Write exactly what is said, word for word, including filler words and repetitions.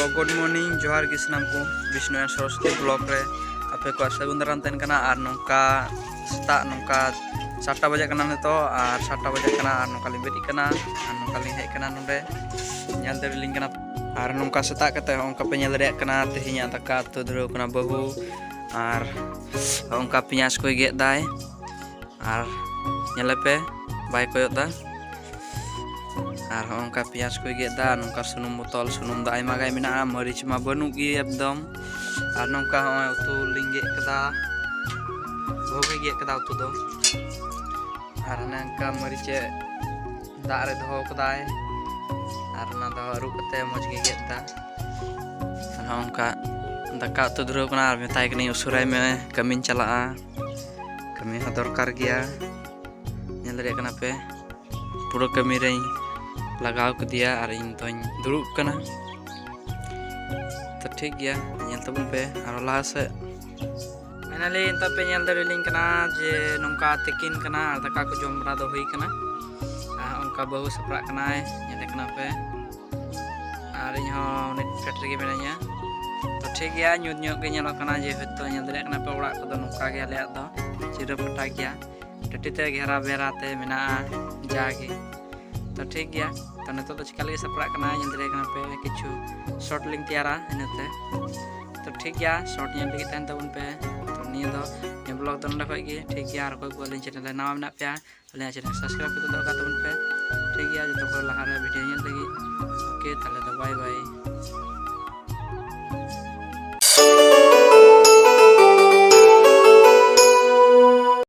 ᱛᱚ, good morning, ᱡᱚᱦᱟᱨ ᱜᱮ ᱥᱟᱱᱟᱢ ᱠᱚ, ᱵᱤᱥᱱᱩ and ᱥᱚᱨᱚᱥᱚᱛᱤ vlog ᱨᱮ ᱟᱯᱮ ᱠᱚᱣᱟᱜ ᱥᱟᱹᱜᱩᱱ ᱫᱟᱨᱟᱢ ᱛᱟᱦᱮᱱ ᱠᱟᱱᱟ᱾ ᱟᱨ ᱱᱚᱝᱠᱟ ᱥᱮᱛᱟᱜ ᱱᱚᱝᱠᱟ ᱥᱟᱛᱴᱟ ᱵᱟᱡᱟᱜ ᱠᱟᱱᱟ ᱱᱤᱛᱚᱜ, ᱟᱨ ᱥᱟᱛᱴᱟ ᱵᱟᱡᱟᱜ ᱠᱟᱱᱟ ᱟᱨ ᱱᱚᱝᱠᱟ ᱞᱤᱧ ᱵᱮᱨᱮᱫ ᱠᱟᱱᱟ᱾ ᱟᱨ ᱱᱚᱝᱠᱟ ᱞᱤᱧ ᱦᱮᱡ ᱠᱟᱱᱟ ᱱᱚᱰᱮ, ᱧᱮᱞ ᱫᱟᱲᱮ ᱞᱤᱧ ᱠᱟᱱᱟ᱾ ᱟᱨ ᱱᱚᱝᱠᱟ ᱥᱮᱛᱟᱜ ᱠᱟᱛᱮ ᱦᱚᱸ ᱚᱱᱠᱟ ᱯᱮ ᱧᱮᱞ ᱫᱟᱲᱮᱭᱟᱜ ᱠᱟᱱᱟ, ᱛᱮᱦᱮᱧᱟᱜ ᱫᱟᱠᱟ ᱩᱛᱩ ᱫᱷᱩᱨᱟᱹᱣ ᱠᱟᱱᱟ ᱵᱟᱹᱦᱩ᱾ ᱟᱨ ᱚᱱᱠᱟ ᱯᱮᱸᱭᱟᱡᱽ ᱠᱚᱭ ᱜᱮᱫ ᱫᱟᱭ, ᱟᱨ ᱧᱮᱞᱮ ᱯᱮ, ᱵᱟᱭ ᱠᱚᱭᱚᱜ ᱫᱟ᱾ ᱟᱨ ᱦᱚᱸ ᱚᱱᱠᱟ ᱯᱮᱸᱭᱟᱡᱽ ᱠᱚᱭ ᱜᱮᱫ ᱫᱟ, ᱟᱨ ᱱᱚᱝᱠᱟ ᱥᱩᱱᱩᱢ ᱵᱚᱛᱚᱞ, ᱥᱩᱱᱩᱢ ᱫᱚ ᱟᱭᱢᱟ ᱜᱟᱱ ᱢᱮᱱᱟᱜᱼᱟ, ᱢᱟᱹᱨᱤᱪ ᱢᱟ ᱵᱟᱹᱱᱩᱜ ᱜᱮ ᱮᱠᱫᱚᱢ᱾ ᱟᱨ ᱱᱚᱝᱠᱟ ᱦᱚᱸᱜᱼᱚᱭ ᱩᱛᱩ ᱞᱤᱧ ᱜᱮᱫ ᱠᱟᱫᱟ, ᱵᱟᱹᱦᱩ ᱜᱮ ᱜᱮᱫ ᱠᱟᱫᱟ ᱩᱛᱩ ᱫᱚ᱾ ᱟᱨ ᱦᱟᱱᱮ ᱚᱱᱠᱟ ᱢᱟᱹᱨᱤᱪ ᱮ ᱫᱟᱜ ᱨᱮ ᱫᱚᱦᱚ ᱠᱟᱫᱟᱭ, ᱟᱨ ᱚᱱᱟ ᱫᱚ ᱟᱹᱨᱩᱵ ᱠᱟᱛᱮ ᱢᱚᱡᱽ ᱜᱮ ᱜᱮᱫ ᱫᱟ᱾ ᱟᱨ ᱦᱚᱸ ᱚᱱᱠᱟ ᱫᱟᱠᱟ ᱩᱛᱩ ᱫᱷᱩᱨᱟᱹᱣ ᱠᱟᱱᱟ, ᱟᱨ ᱢᱮᱛᱟᱭ ᱠᱟᱹᱱᱟᱹᱧ, "ᱩᱥᱟᱹᱨᱟᱭ ᱢᱮ, ᱠᱟᱹᱢᱤᱧ ᱪᱟᱞᱟᱜᱼᱟ, ᱠᱟᱹᱢᱤ ᱦᱚᱸ ᱫᱚᱨᱠᱟᱨ ᱜᱮᱭᱟ᱾" ᱧᱮᱞ ᱫᱟᱲᱮᱭᱟᱜ ᱠᱟᱱᱟ ᱯᱮ, ᱯᱩᱨᱟᱹ ᱠᱟᱹᱢᱤ ᱨᱮᱧ ᱞᱟᱜᱟᱣ ᱠᱮᱫᱮᱭᱟ ᱟᱨ ᱤᱧ ᱫᱚᱧ ᱫᱩᱲᱩᱵ ᱠᱟᱱᱟ᱾ ᱛᱚ ᱴᱷᱤᱠ ᱜᱮᱭᱟ, ᱧᱮᱞ ᱛᱟᱵᱚᱱ ᱯᱮ ᱟᱨᱚ ᱞᱟᱦᱟ ᱥᱮᱫ᱾ Finally ᱱᱤᱛᱚᱜ ᱯᱮ ᱧᱮᱞ ᱫᱟᱲᱮᱭᱟᱞᱤᱧ ᱠᱟᱱᱟ ᱡᱮ ᱱᱚᱝᱠᱟ ᱛᱤᱠᱤᱱ ᱠᱟᱱᱟ ᱟᱨ ᱫᱟᱠᱟ ᱠᱚ ᱡᱚᱢ ᱵᱟᱲᱟ ᱫᱚ ᱦᱩᱭ ᱠᱟᱱᱟ᱾ ᱟᱨ ᱚᱱᱠᱟ ᱵᱟᱹᱦᱩ ᱥᱟᱯᱲᱟᱜ ᱠᱟᱱᱟᱭ, ᱧᱮᱞᱮ ᱠᱟᱱᱟ ᱯᱮ᱾ ᱟᱨ ᱤᱧ ᱦᱚᱸ ᱩᱱᱤ ᱯᱷᱮᱰ ᱨᱮᱜᱮ ᱢᱤᱱᱟᱹᱧᱟ᱾ ᱛᱚ ᱴᱷᱤᱠ ᱜᱮᱭᱟ, ᱧᱩᱛ ᱧᱚᱜ ᱜᱮ ᱧᱮᱞᱚᱜ ᱠᱟᱱᱟ, ᱡᱮᱦᱮᱛᱩ ᱧᱮᱞ ᱫᱟᱲᱮᱭᱟᱜ ᱠᱟᱱᱟ ᱯᱮ ᱚᱲᱟᱜ ᱠᱚᱫᱚ ᱱᱚᱝᱠᱟ ᱜᱮ ᱟᱞᱮᱭᱟᱜ ᱫᱚ ᱪᱤᱨᱟᱹ ᱯᱷᱟᱴᱟ ᱜᱮᱭᱟ, ᱴᱟᱹᱴᱤ ᱛᱮ ᱜᱷᱮᱨᱟ ᱵᱮᱨᱟ ᱛᱮ ᱢᱮᱱᱟᱜᱼᱟ ᱡᱟᱜᱮ᱾ ᱛᱚ ᱴᱷᱤᱠ ᱜᱮᱭᱟ, ᱛᱚ ᱱᱤᱛᱚᱜ ᱫᱚ ᱪᱮᱠᱟ ᱞᱟᱹᱜᱤᱫ ᱥᱟᱯᱲᱟᱜ ᱠᱟᱱᱟ, ᱧᱮᱞ ᱫᱟᱲᱮᱭᱟᱜ ᱠᱟᱱᱟ ᱯᱮ ᱠᱤᱪᱷᱩ short ᱞᱤᱧ ᱛᱮᱭᱟᱨᱟ ᱤᱱᱟᱹᱛᱮ᱾ ᱛᱚ ᱴᱷᱤᱠ ᱜᱮᱭᱟ, short ᱧᱮᱞ ᱞᱟᱹᱜᱤᱫ ᱛᱟᱦᱮᱱ ᱛᱟᱵᱚᱱ ᱯᱮ᱾ ᱛᱚ ᱱᱤᱭᱟᱹ ᱫᱚ ᱱᱤᱭᱟᱹ vlog ᱫᱚ ᱱᱚᱰᱮ ᱠᱷᱚᱡ ᱜᱮ, ᱴᱷᱤᱠ ᱜᱮᱭᱟ᱾ ᱟᱨ ᱚᱠᱚᱭ ᱠᱚ ᱟᱹᱞᱤᱧ channel ᱨᱮ ᱱᱟᱣᱟ ᱢᱮᱱᱟᱜ ᱯᱮᱭᱟ, ᱟᱹᱞᱤᱧᱟᱜ channel subscribe ᱠᱟᱛᱮ ᱫᱚᱦᱚ ᱠᱟᱜ ᱛᱟᱵᱚᱱ ᱯᱮ, ᱴᱷᱤᱠ ᱜᱮᱭᱟ, ᱡᱚᱛᱚ ᱠᱷᱚᱱ ᱞᱟᱦᱟ ᱨᱮ video ᱧᱮᱞ ᱞᱟᱹᱜᱤᱫ᱾ OK, ᱛᱟᱦᱞᱮ ᱫᱚ bye bye᱾